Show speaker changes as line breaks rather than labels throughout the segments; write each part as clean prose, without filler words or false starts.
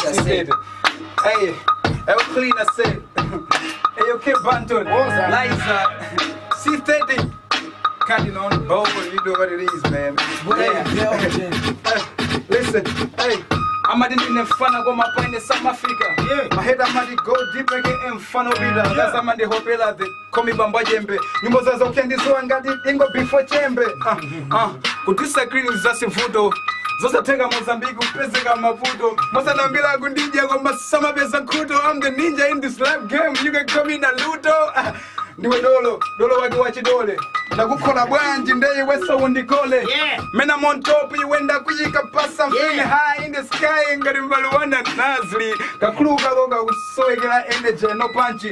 Hey, hey, clean I say. Hey, okay, Banton. Liza. C30. Cutting on the boat, you know what it is, man. Hey, listen, hey. Amadi ndine mfana kwa mapaine South Africa. Yeah. Maheda amadi go deep again mfano bila. Yeah. Amadi hopela the komi bamba jembe. Nyimbo zazo kendizo ngati ingo before chembe. Kudisagree zasivuto. Zosatenga Mozambique upezeka Maputo. Mozanambila kundija kwa masama pesa kuto. I'm the ninja in this life game. You can call me Naruto. Ndiwe dolo, dolo wake wachidole. Nakukhola bwanji ndeye wesa undikole. Yeah. Mena I'm on top iwenda kuyika pasa yeah. High in the sky ngati mbaluwana Nazli. Kakuluka koka kusowekera energy no punch.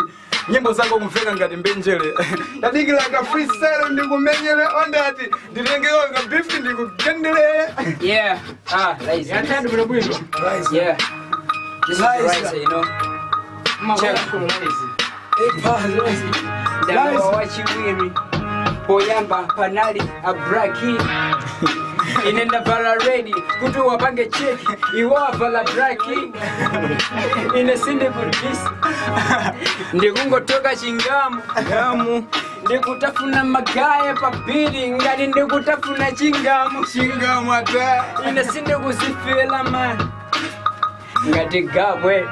Nyimbo zako kumveka ngati mbenjele. Ndadikira ka freestyle ndikumenyele ondati. Nditengeko ka beef ndikugendele.
Yeah. Ah, Liza. Yeah. This is Liza, you know. Check. Ndawa wachiwiri. Poyamba panali abraki. Inenda vala ready kuti wapange cheki iwo avala braki. Ine sindi kudisi ndikungotoka chingamu gamu ndikutafuna magaya pabiri ngati ndikutafuna chingamu
chingamu ata.
Ine sindi kuzifela man ngati gabwe. Yeah.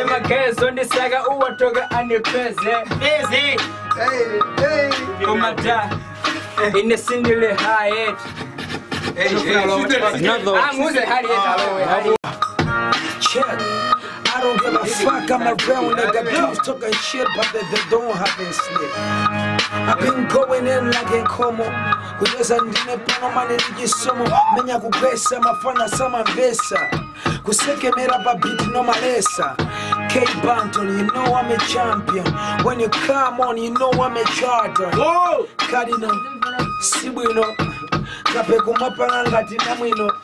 Magaya zondisaka uwatoka anipeze.
Hey, hey.
Komada. In the single high edge.
Check. I don't give a fuck, I'm a real nigga. Dudes talking shit, but they don't have a slip. I've been going in like in Como. Kujeza ndine pano mane nijisomo. Menya kugesa, mafana sama mvesa. Kusekemera babiti no malesa. K Banton, you know I'm a champion. When you come on, you know I'm a charter. Cardinal, Sibuino,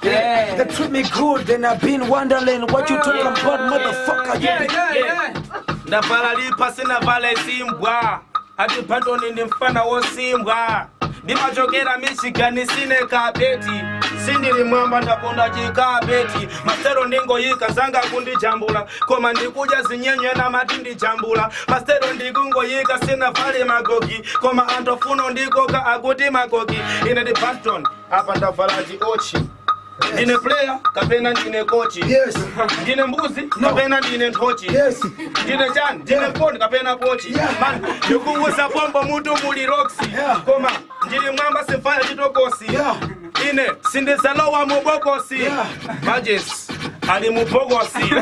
yeah. They treat me good, then I've been wondering what you talking about, motherfucker.
Yeah. Ndavala lipa sinavala simbwa. Ati Banton ndi mfana wosimbwa. Ndimachokera Michigan sine kapeti. Sindili mwamba ndaponda chikapeti. Masero ndingoyika zanga kundijambula. Koma ndikuja zinyenye na mati ndijambula. Masero ndikungoyika sina vale magogi. Koma antofuno ndikoka akuti magogi. Ine ndi Banton apa ndavala chiochi. Ndine player kapena ndine coach.
Yes.
Ndine mbuzi kapena ndine nthochi.
Yes.
Ndine chani ndine phone kapena pochi.
Yeah.
Man ndikuuza pombo mutu muli rocks.
Yeah.
Koma ndili mwamba simfaya chitokosi.
Yeah.
Ine sindizalowa mubokosi.
Yeah.
Majes ali mubokosi.